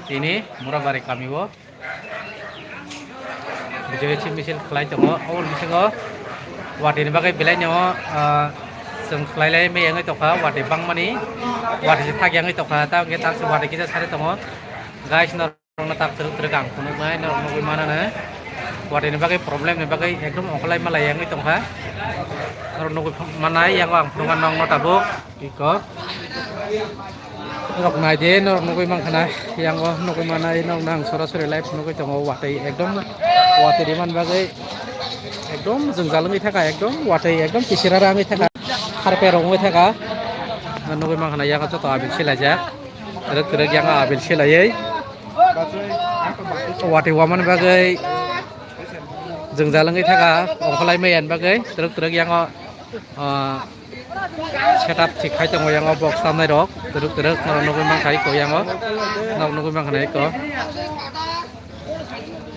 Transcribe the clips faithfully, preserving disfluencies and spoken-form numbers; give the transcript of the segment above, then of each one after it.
Tini Murabari kami o Bijoy Chief misil khlai tongo. Aboni bisingo watwi ni bagwi belai no, ah, chwng khlai lai maya wngwi tongkha, watwi bangmani watwi se thak ya wngwi tongkha, ta hwnkhe tak se watwi kisa sari tongo. Guys, norokno tak twrwk twrwk ang phunuknai, norok nugwi manano. Watwi ni bagwi problem ni bagwi ekdom ongkholai malai ya wngwi tongkha. Norok nugwi mannai, yango ang phunukma nokno tabuk. Iko. Norok nai di, norok nugwi mankha na, yango nugwi manai, norok nang sorasori live nugwi tongo, watwi ekdom, watwi rimani bagwi ekdom jwngjal wngwi thaka, ekdom watwi ekdom kisira wngwi thaka, harpe rok wngwi thaka, nugwi mankha na, yango joto abil silaijak, twrwk twrwk yango abil silaiwi, watwi wamani bagwi jwngjal wngwi thaka, ongkholai maya ni bagwi twrwk twrwk yango, ah, setup thik khai tongo, yango box tamnai rok twrwk twrwk norok nugwi mankha iko, yango norok nugwi mankha na iko,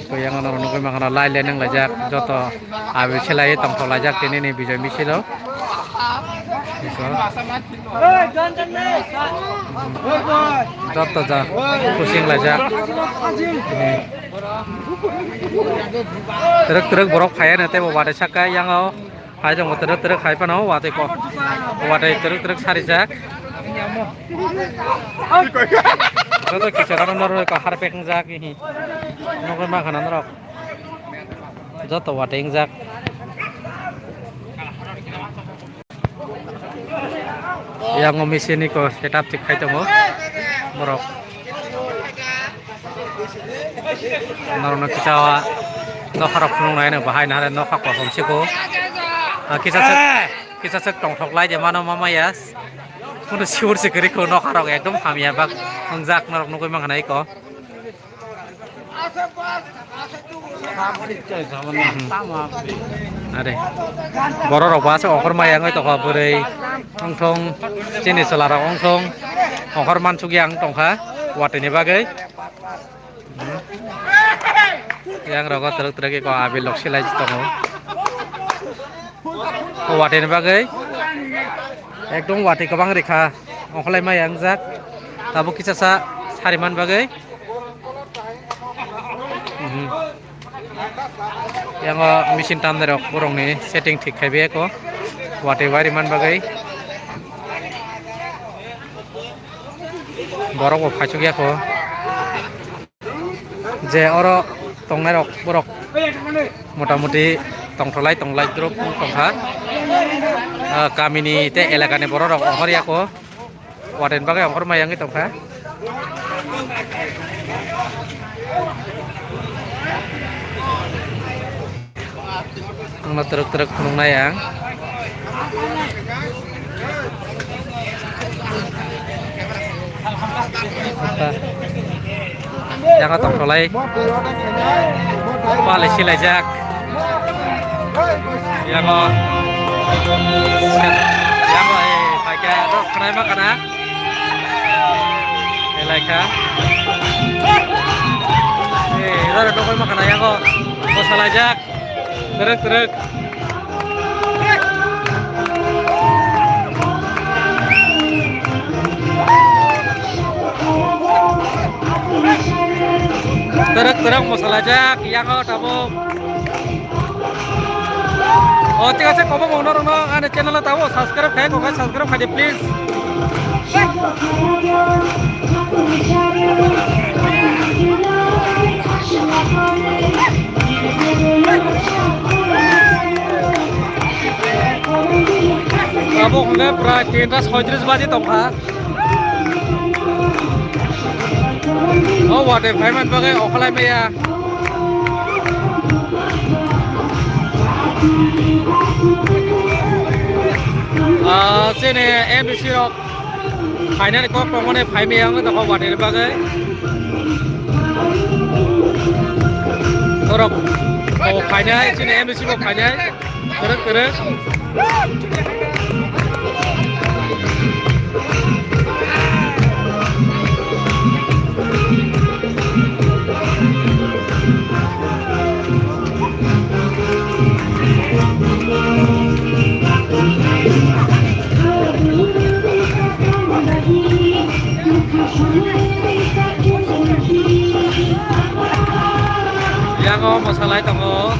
iko yango norok nugwi mankha na, lai lai nang laijak, joto abil silai tongthok laijak tini ni Bijoy misil o. Iko. Joto ja kusing laijak. Twrwk twrwk borok phaiya no tei bo watwi saka yango. Hai tongo twrwk twrwk hai phano watwi ko. Watwi twrwk twrwk sarijak. Joto kichara no norok ko harpek wngjak hi. Nugwi mankha na norok. Joto watwi wngjak. Yango machine ni ko setup thik khai tongo borok. Norokno kisa nokha rok phunuknai no bahai nahare nokha kosom siko. Ah, kisa sek, kisa sek tongthok lai de mano mama ya. Kono sure se kwrwi kho nokha rok ekdom hamya bak wngjak norok nugwi mankha na iko. Are. Borok rok ba se okhor maya wngwi tongkha bwrwi wngthong chini chwla rok wngthong okhor mansukya wng tongkha watwi ni bagwi. Yang rogo twrwk twrwk eko abil lok silai tongo. O watwi ni bagwi ekdom watwi kwbang rikha ongkholai maya wngjak tabuk kisa sa sariman bagwi. Mhm. Yango machine tamnai rok borokni setting thik khai bai eko watwi wari man bagwi. Borok bo phaichuk ya kho. Je oro tongnai rok borok motamuti tongtholai tonglai drop tongkha. Ah, kamini tei elakani borok rok ongkhor ya kho. Waten bagwi ongkhor maya wngwi tongkha. Wngno twrwk twrwk phunuknai ang. Yago tongtholai. Pali silaijak. Yago. Yago, eh, phaikha, rok khwnai ma kana. Elaikha. Eh, rok nokol ma kana yago. Bosalaijak. Twrwk, twrwk. Twrwk, twrwk mosalaijak, yango tabuk. O, thik ase, kwbangma norokno ani channel o tabuk subscribe khai, kok subscribe khai di, please. Abo hwnle prai tinta soitris baji tongkha. O watwi phaiman bagwi okholai maya. Ah, chini M D C rok phainani kok tongmani phaimaya wngwi tongkha watwi ni bagwi. Borok bo phainai, chini M D C bo phainai. Kwrwk, kwrwk. O mosalai tongo.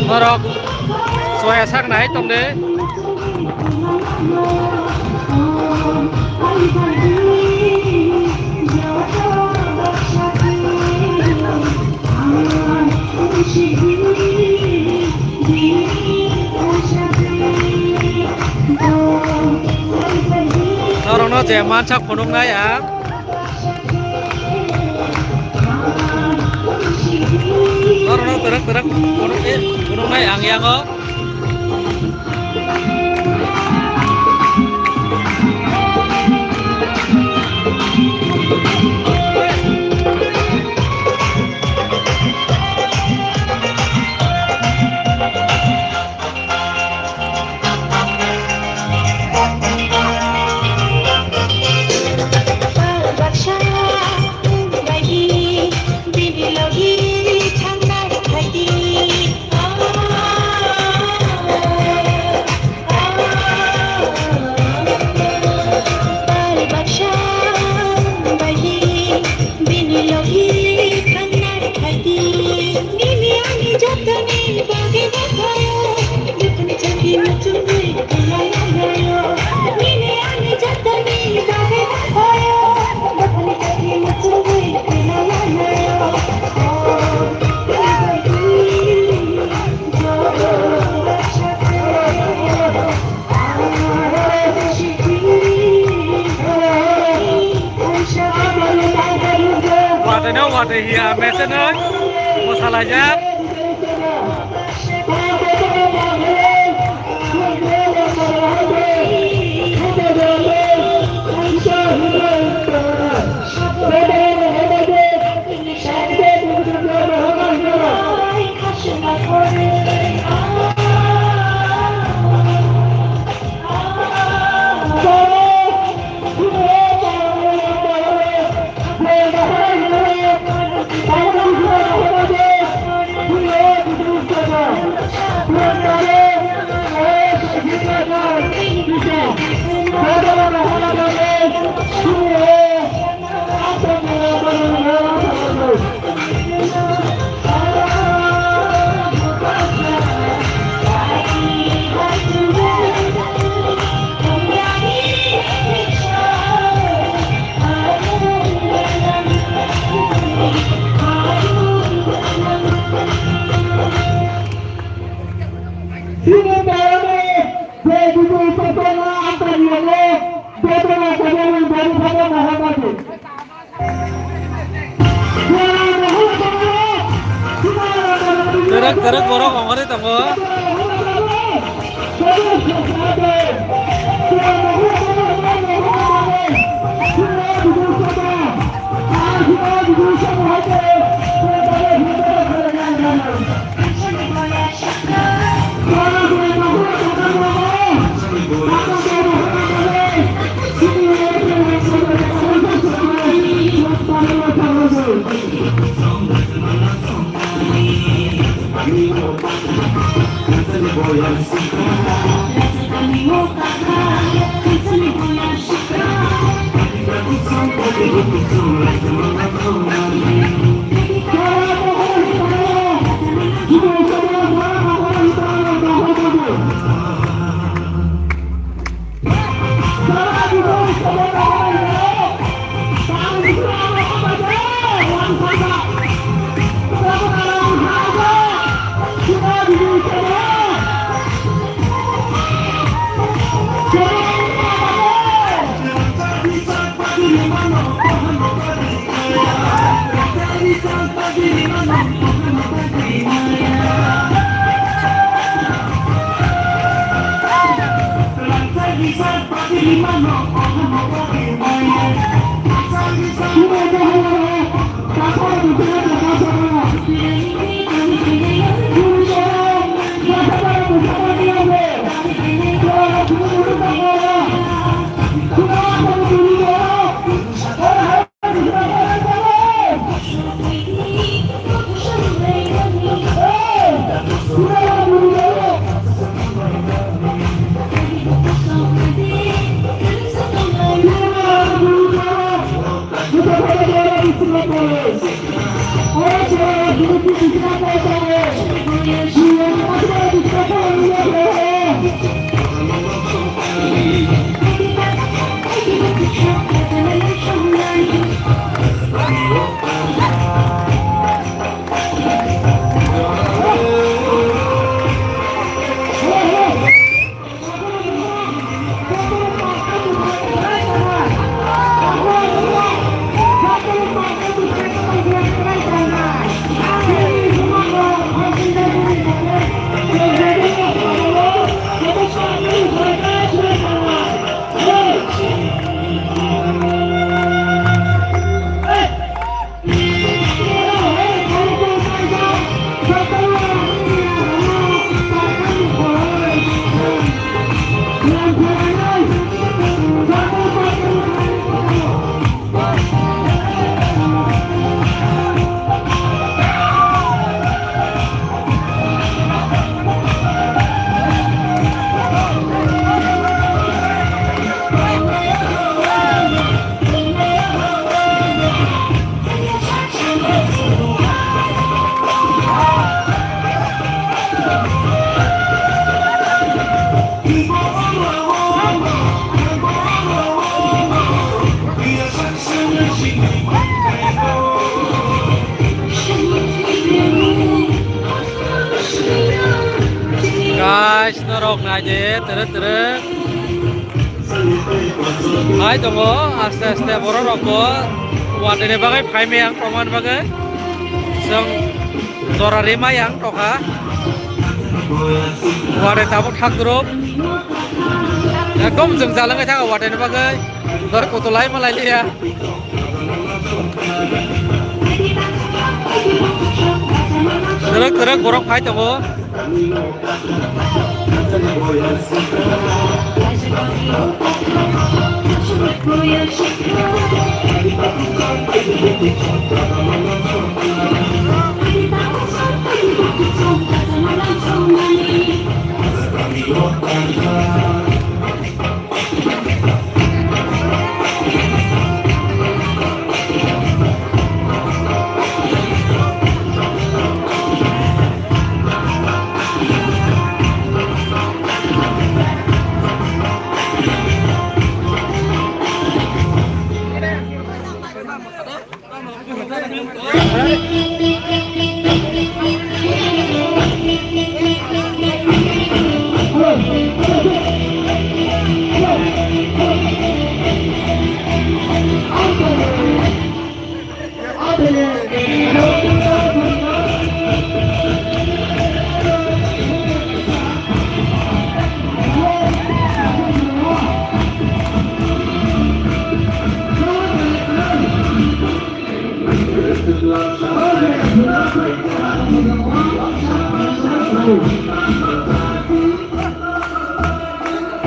Norok soya sak nai tong de. Norokno je mansak phunuknai ang. Norokno twrwk twrwk phunuknai, phunuknai ang yango. Watwi no watwi hiya mecheno bwsalaijak. Kwrwk kwrwk borok ongorwi tongo. Guys, norok nai de, tere tere. Hai tongo, aste aste borok rok bo watwi ni bagwi phai maya wng tongmani bagwi. Chwng jora rimai ang tokha. Watwi tabuk thak dwrwk. Ekdom jwngjal wngwi thango watwi ni bagwi. Dor kutulai malai liya. Kwrwk kwrwk borok phai tongo.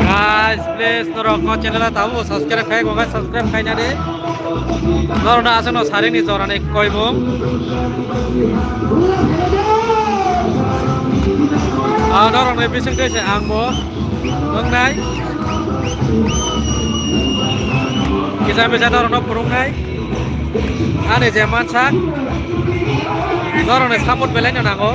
Guys, please, norok o channel o tabuk subscribe khai, subscribe khai nadi. Norok no aswk no saring ni jora ni koimung. Ah, norok ni bising twi se ang bo wngnai. Kisa misa norok no phurungnai. Ani je mansak, norok ni support belai no nango.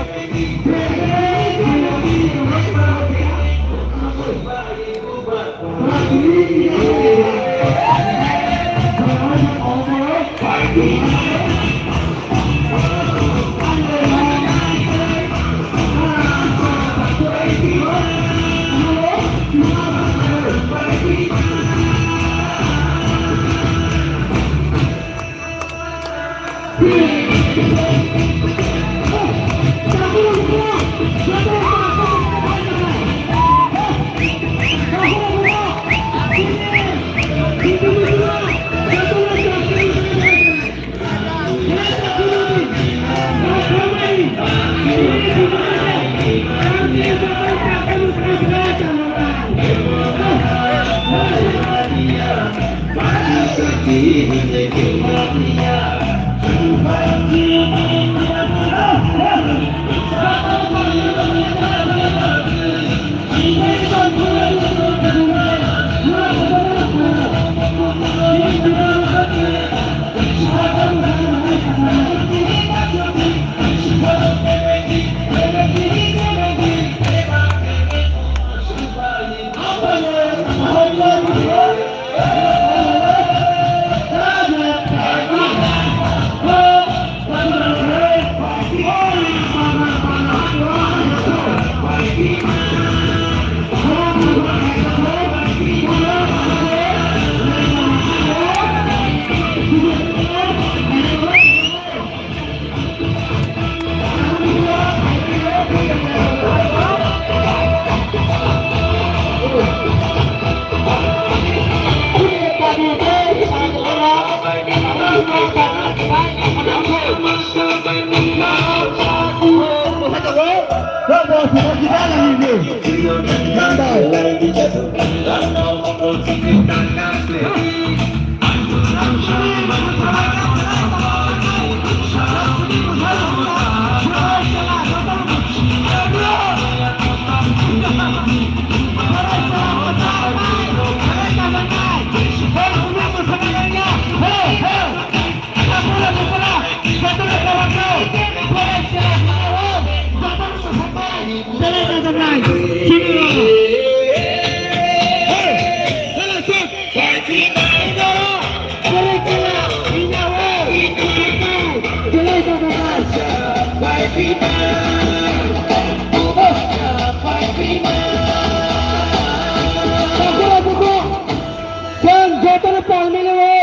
Chwng jotono palmani o,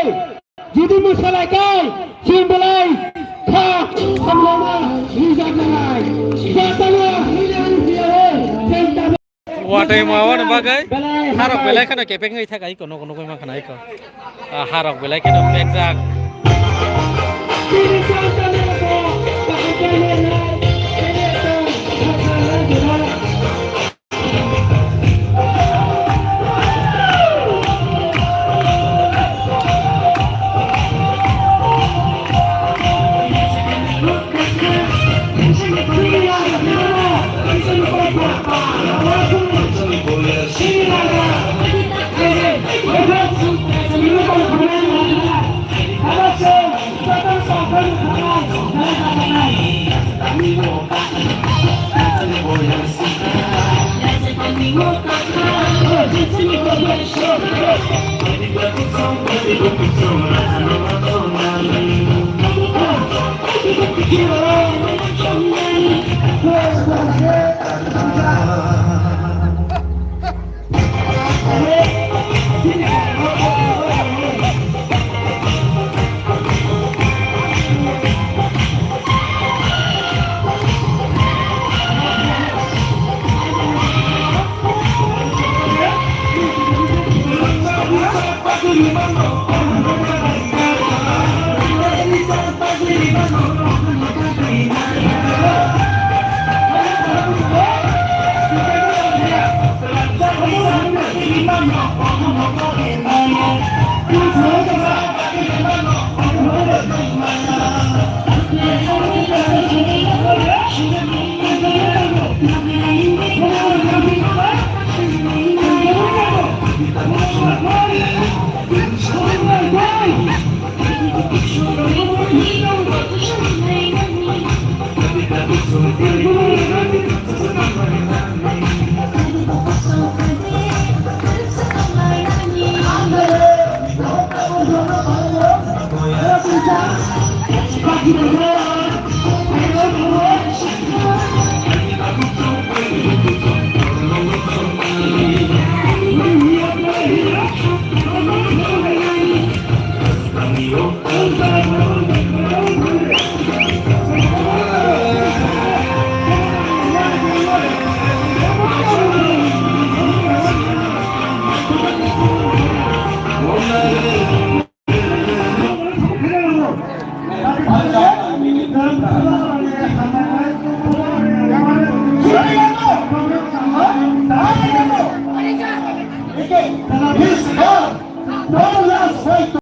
jodi mwsalai kai, chwng belai kha samlama rijak nanai. Jotono hwnwi ang phiyao, chwng tabuk. Watwi mawani bagwi harok belai kheno kepeng wngwi thaka iko, nogo nugwi mankha na iko. Ah, harok belai kheno pekjak.